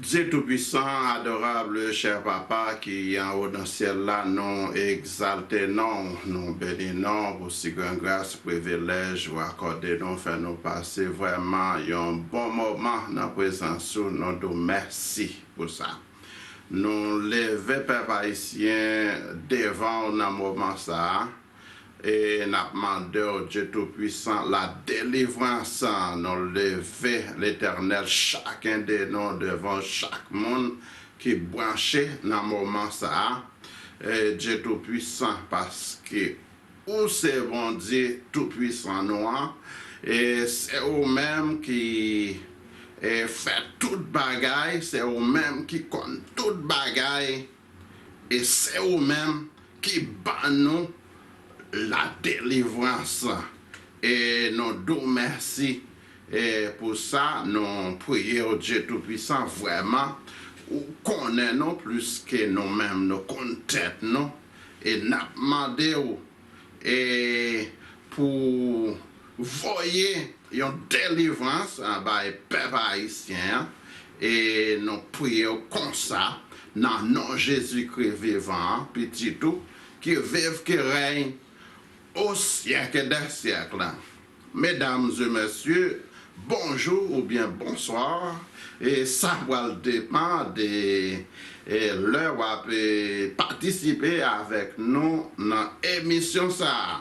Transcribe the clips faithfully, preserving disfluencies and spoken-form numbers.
Dye Toupisan, adorab, chè Papa ki anwo nan syèl la, nou egzalte non w, nou beni non w pou si gran gras, privilèj ou akòde nou, fè nou pase vrèman yon bon moman nan prezans ou, nou di w mèsi pou sa. Nou leve pèp ayisyen devan w nan moman sa a, e n ap mande w, Dye Toupisan, ladelivrans. Nou leve, Letènèl, chaken de nou devan w, chak moun ki branche nan moman sa a, e Dye Toupisan, paske ou se Bondye Toupisan nou an, e se ou menm ki, e, fè tout bagay, se ou menm ki konn tout bagay, e se ou menm ki ban nou ladelivrans. E nou di w mèsi, e pou sa, nou priye w, Dye Toupisan, vrèman, ou konnen nou plis ke nou menm, nou konn tèt nou, e n ap mande w, e pou voye yon delivrans, a, bay pèp ayisyen an, e nou priye w konsa, nan non Jezikri vivan an, Pitit ou, ki viv, ki rèy au siècle des siècles. Mesdames et messieurs, bonjou oubyen bonswa. E sa pral depann de, e, lè w ap, e, patisipe avèk nou nan emisyon sa a.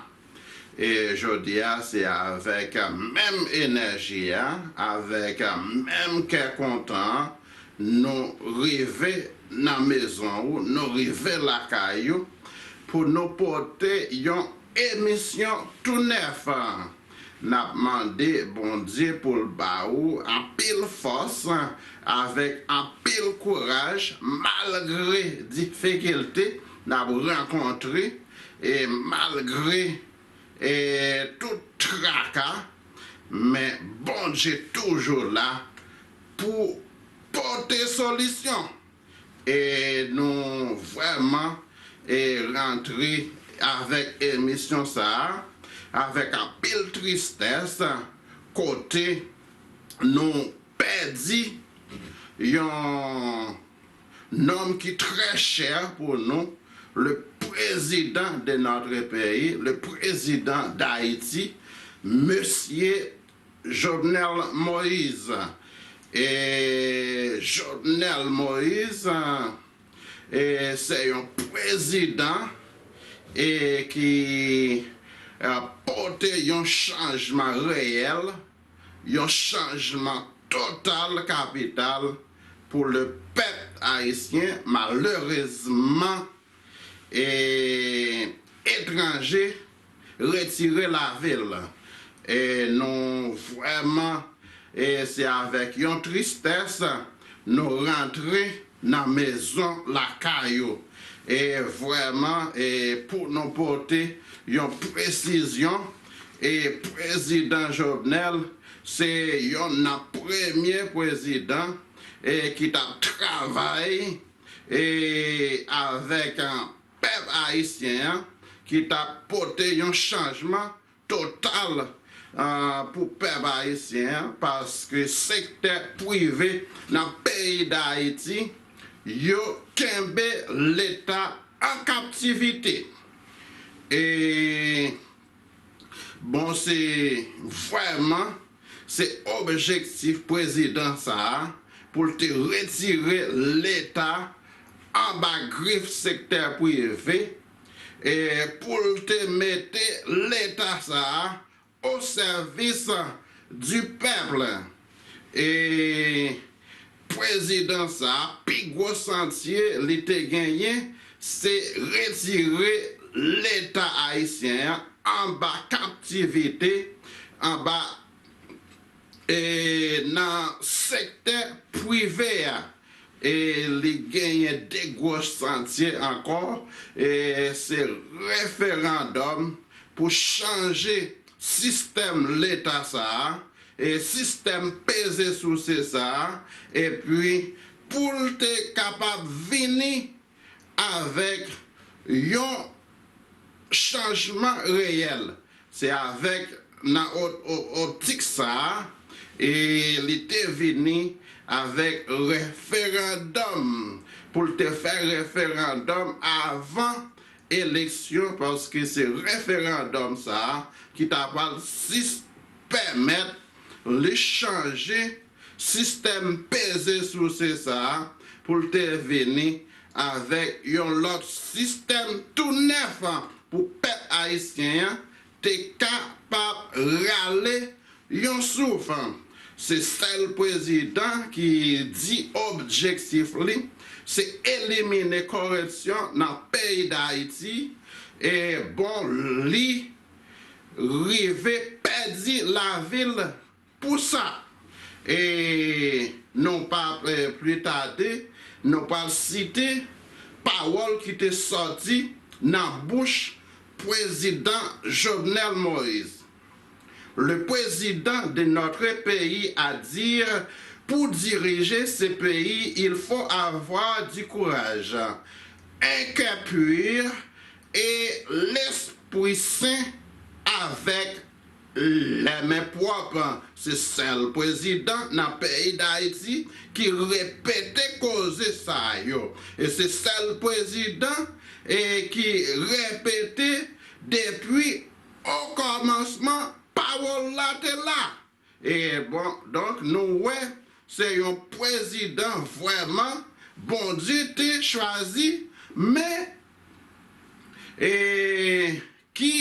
E jodi a, se avèk menm enèji a, avèk menm kè kontan, nou rive nan mezon ou, nou rive lakay ou, pou nou pote yon emisyon tou nèf. N ap mande Bondye pou l ba ou anpil fòs, avèk anpil kouraj, malgre difikilte n ap rankontre, e malgre, e tout traka, men Bondye toujou la pou pote solisyon. E nou vrèman, e, rantre avèk emisyon sa a, avèk anpil tristès, kote nou pèdi yon nonm ki trè chè pou nou, le président de notre pays, le président d'Haïti, mesye Jovenel Moïse. E Jovenel Moïse, e se yon prezidan, e ki, e, pote yon chanjman reyèl, yon chanjman total kapital pou le pèp ayisyen. Malerezman, e etranje retire lavi l. E nou vrèman, e se avèk yon tristès nou rantre nan mezon lakay ou. E vrèman, e pou nou pote yon presizyon, e prezidan Jovenel se yonn nan premye prezidan, e ki t ap travay, e avèk, a, pèp ayisyen an, ki t ap pote yon chanjman total, a, pou pèp ayisyen an, paske sektè prive nan peyi Dayiti, yo kenbe Leta an kaptivite. E, bon, se vrèman, se objektif prezidan sa a, pou l te retire Leta anba grif sektè prive, e pou l te mete Leta sa a o sèvis du peuple. E prezidan sa a, pi gwo santye li te genyen, se retire Leta ayisyen an anba kaptivite, anba, e, nan sektè prive a. E li genyen de gwo santye ankò, e se referandòm pou chanje sistèm Leta sa a, e sistèm peze souse sa a, epi pou l te kapab vini avèk yon chanjman reyèl. Se avèk, nan o-, o-, optik sa a, e li te vini avèk referandòm, pou l te fè referandòm avan eleksyon, paske se referandòm sa a ki ta pral sis pèmèt li chanje sistèm peze souse sa a, pou l te vini avèk yon lòt sistèm tou nèf pou pèp ayisyen an te kapab rale yon souf. Se sèl prezidan ki di objektif li se elimine koripsyon nan peyi Dayiti, e bon, li rive pèdi lavi l pou sa. E non pa, eh, pli tade, nou pral site pawòl ki te sòti nan bouch prezidan Jovenel Moïse. Le président de notre pays a dit, pour diriger ce pays, il faut avoir du courage, un cœur pur et l'esprit saint avec les mains propres. Se sèl prezidan nan peyi Dayiti ki repete koze sa yo. E se sèl prezidan, e ki repete depi o kòmansman pawòl la te la. E bon, donk, nou wè, se yon prezidan vrèman Bondye te chwazi, men, e, ki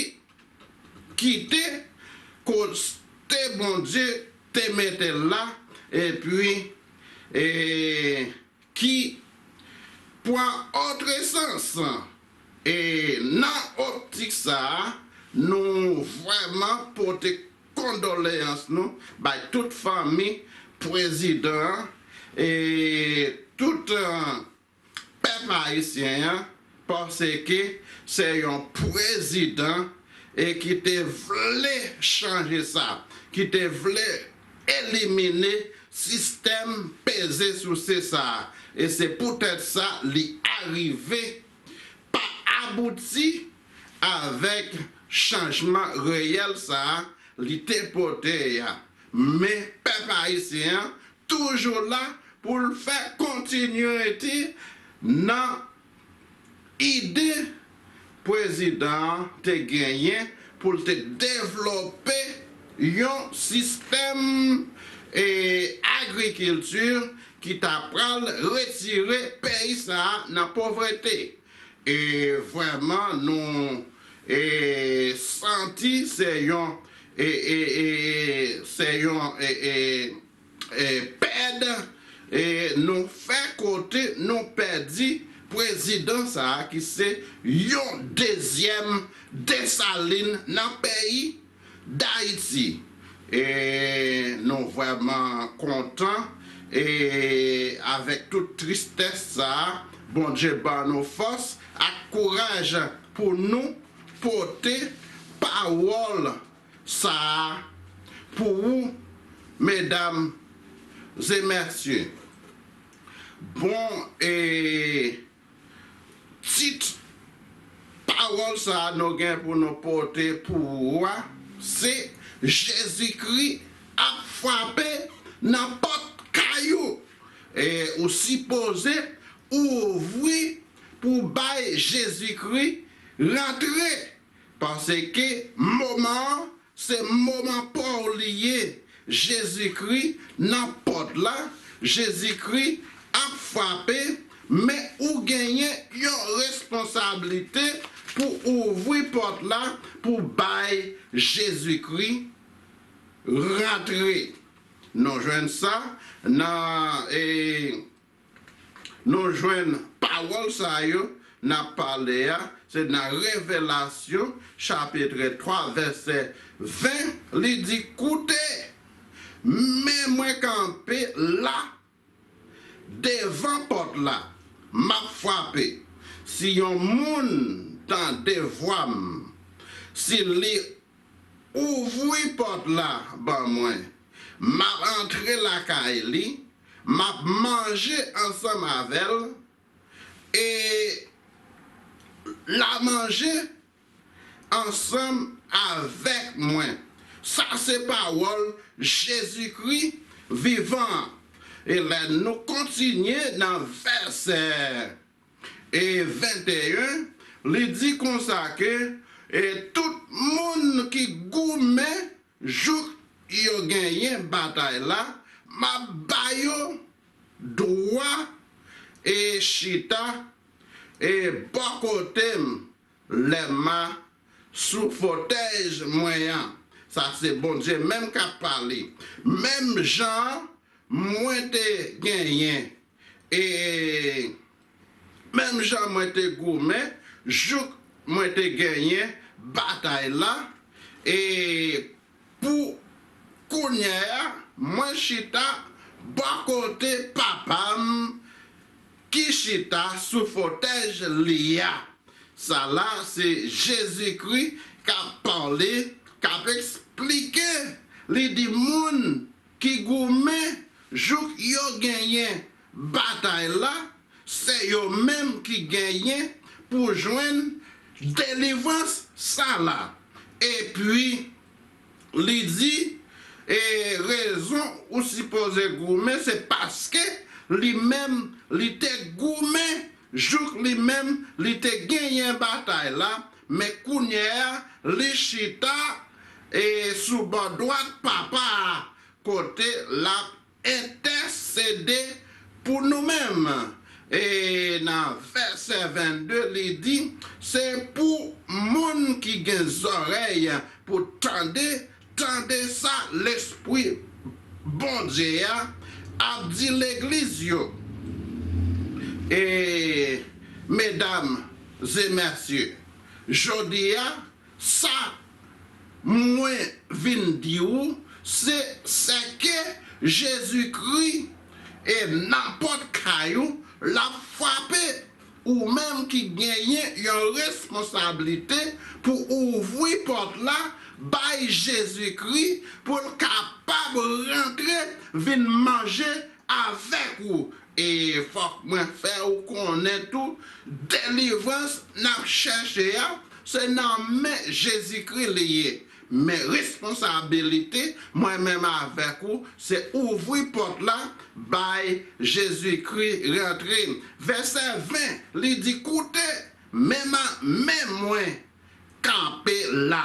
kite kote Bondye te mete l la, epi, e, ki pran otresans. E nan optik sa a, nou vrèman pote kondoleyans nou bay tout fanmi prezidan an e tout, eh, pèp ayisyen an, paske se yon prezidan e ki te vle chanje sa, ki te vle elimine sistèm peze souse sa a. E se poutèt sa li arive pa abouti avèk chanjman reyèl sa a li te pote a. Men pèp ayisyen an toujou la pou l fè kontinyite nan ide prezidan an te genyen pou l te devlope yon sistèm, e, agrikilti ki ta pral retire peyi sa a nan povrete. E vrèman, nou, e, santi se yon, e, e, e, se yon, e, e, e, pèd, e, nou fè kote nou pèdi prezidan sa a ki se yon dezyèm Desalin nan peyi Dayiti. E nou vrèman kontan, e avèk tout tristès sa a, Bondye ban nou fòs ak kouraj pou nou pote pawòl sa a pou ou, medam e mesye. Bon, e tit pawòl sa a nou gen pou nou pote pou ou a, se Jezikri ap frape nan pòt kay ou. E ou sipoze ouvri pou bay Jezikri rantre, paske moman an se moman pa w li ye. Jezikri nan pòt la, Jezikri ap frape, men ou genyen yon responsablite pou ouvri pòt la, pou bay Jezikri rantre. Nou jwenn sa nan, e, nou jwenn pawòl sa yo n ap pale a, se nan Revelasyon, chapit twa, vèsè ven, li di, koute, men mwen kanpe la, devan pòt la, m ap frape. Si yon moun tande vwa m, si li ouvri pòt la ban mwen, m ap antre lakay li, m ap manje ansanm avè l, e l a manje ansanm avèk mwen. Sa se pawòl Jezikri vivan an. E lè nou kontinye nan vèsè e venteyen, li di konsa ke, e tout moun ki goumen jouk yo genyen batay la, m ap ba yo dwa e chita e bò kote m lè m a sou fotèy mwen an. Sa se Bondye menm k ap pale. Menm jan mwen te genyen, e menm jan mwen te goumen, jouk mwen te genyen batay la, e pou kounye a, mwen chita bò kote Papa m ki chita sou fotèy li a. Sa la se Jezikri k ap pale, k ap eksplike. Li di moun ki goumen jouk yo genyen batay la, se yo menm ki genyen pou jwenn delivrans sa la. Epi, li di, e rezon ou sipoze goumen, se paske li menm, li te goumen jouk li menm, li te genyen batay la, men kounye a, li chita, e sou bò dwat Papa a, kote l ap entèsede pou nou menm. E nan vèsè vennde, li di, se pou moun ki gen zòrèy pou tande, tande sa Lespri Bondye a ap di legliz yo. E medam e mesye, jodi a, sa mwen vin di ou, se, se ke Jezikri e nan pòt kay ou, l ap frape. Ou menm ki genyen yon responsablite pou ouvri pòt la, bay Jezikri pou l kapab rantre vin manje avèk ou. E fòk mwen fè ou konnen tou, delivrans n ap chèche a, se nan men Jezikri li ye. Men responsabilite mwen menm avèk ou, se ouvri pòt la, bay Jezikri rantre. Vèsè ven, li di, koute, men ma, men mwen kanpe la,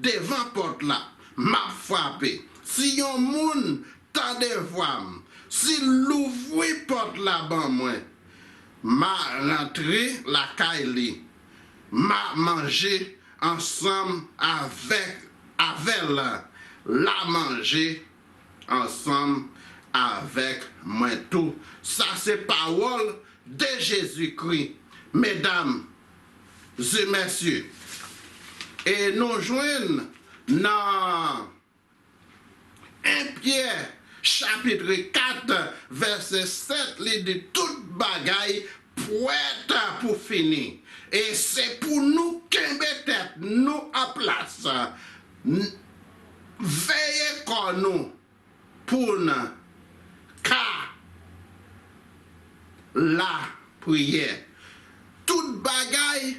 devan pòt la, m ap frape. Si yon moun tande vwa m, si l ouvri pòt la ban mwen, m a rantre lakay li, m a manje ansanm avèk, avè l, l a manje ansanm avèk mwen tou. Sa se pawòl de Jezikri, medam e mesye. E nou jwenn nan en Pyè chapit kat vèsè sèt, li di, tout bagay pwèt pou fini. E se pou nou kenbe tèt nou an plas, n-, veye kò nou pou n ka lapriyè. Tout bagay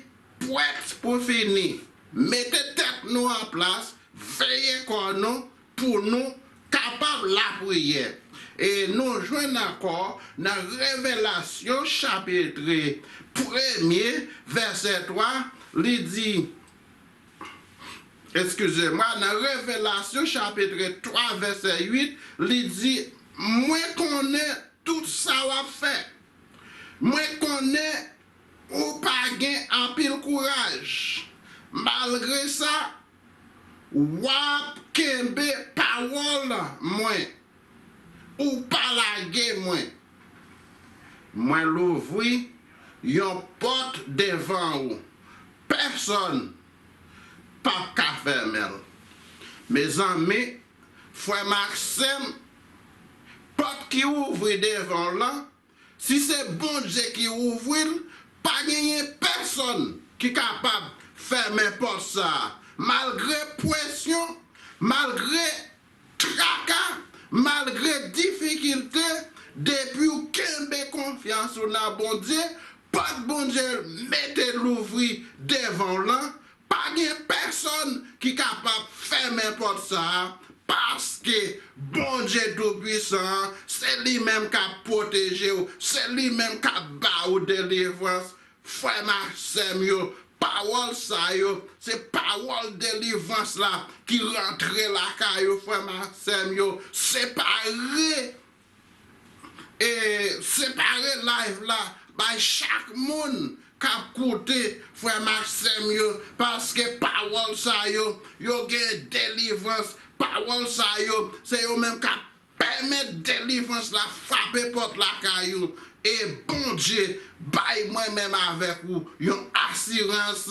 pwèt pou fini. Mete tèt nou an plas, veye kò nou pou nou kapab lapriyè. E nou jwenn ankò nan Revelasyon chapit premye, vèsè twa, li di, eskize mwa, nan Revelasyon chapit twa, vèsè uit, li di, mwen konnen tout sa w ap fè. Mwen konnen ou pa gen anpil kouraj. Malgre sa, w ap kenbe pawòl mwen. Ou pa lage mwen. Mwen louvri yon pòt devan ou. Pèsonn p ap ka fèmen l. Mezanmi, frè m ak sè m, pòt ki ouvri devan w lan, si se Bondye ki ouvri l, pa genyen pèsonn ki kapab fèmen pòt sa a. Malgre presyon, malgre traka, malgre difikilte, depi w kenbe konfyans ou nan Bondye, pòt Bondye mete louvri devan w lan, pa gen pèsonn ki kapab fèmen pòt sa a, paske Bondye Toupisan an, se li menm k ap pwoteje w, se li menm k ap ba ou delivrans. Frè m ak sè m yo, pawòl sa yo, se pawòl delivrans la ki rantre lakay ou, frè m ak sè m yo. Separe e separe live la, bay chak moun k ap koute, frè m ak sè m yo, paske pawòl sa yo, yo gen delivrans. Pawòl sa yo, se yo menm k ap pèmèt delivrans la frape pòt lakay ou. E Bondye bay mwen menm avèk ou yon asirans.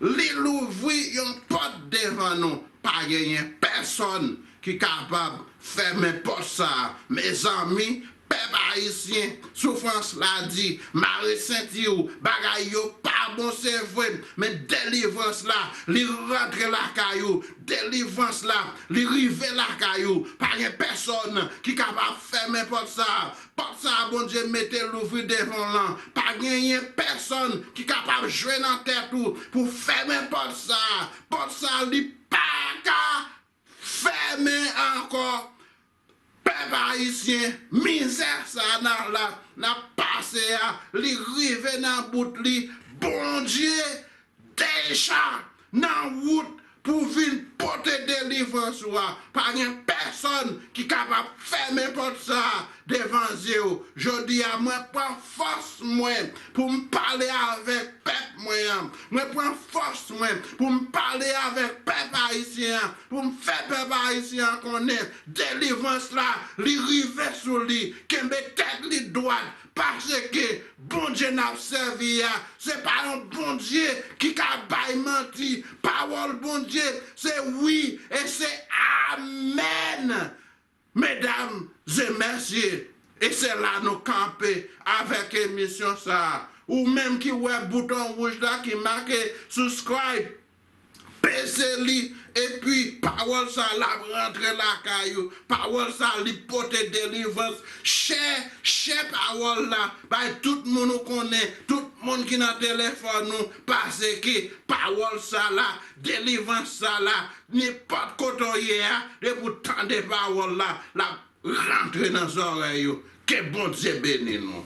Li louvri yon pòt devan nou. Pa genyen pèsonn ki kapab fèmen pòt sa a. Mezanmi, pèp ayisyen, soufrans la di, mare senti w, bagay yo pa bon, se vre, men delivrans la, li rantre lakay ou. Delivrans la, li rive lakay ou. Pa gen pèsonn ki kapab fèmen pòt sa a. Pòt sa a, Bondye mete louvri devan w lan. Pa genyen pèsonn ki kapab jwe nan tèt ou pou fèmen pòt sa a. Pòt sa a, li pa ka fèmen ankò. Pèp ayisyen, mizè sa a n a la, n ap pase a, li rive nan bout li. Bondye deja nan wout pou vin pote delivrans ou a. Pa gen pèsonn ki kapab fèmen pòt sa a devan zye w. Jodi a, mwen pran fòs mwen pou m pale avèk pèp mwen an. Mwen pran fòs mwen pou m pale avèk pèp ayisyen an, pou m fè pèp ayisyen an konnen delivrans la, li rive sou li. Kenbe tèt li dwat, paske Bondye n ap sèvi a, se pa yon Bondye ki ka bay manti. Pawòl Bondye, se wi e se amèn. Medam e mesye, e se la nou kanpe avèk emisyon sa a. Ou menm ki wè bouton wouj la ki make subscribe, peze li, epi pawòl sa a l ap rantre lakay ou. Pawòl sa a, li pote delivrans. Share, share pawòl la. Bay tout moun ou konnen, tout moun ki nan telefòn ou, paske pawòl sa la, delivrans sa la, nenpòt kote w ye a, depi w tande pawòl la, l ap rantre nan zòrèy ou. Ke Bondye beni nou.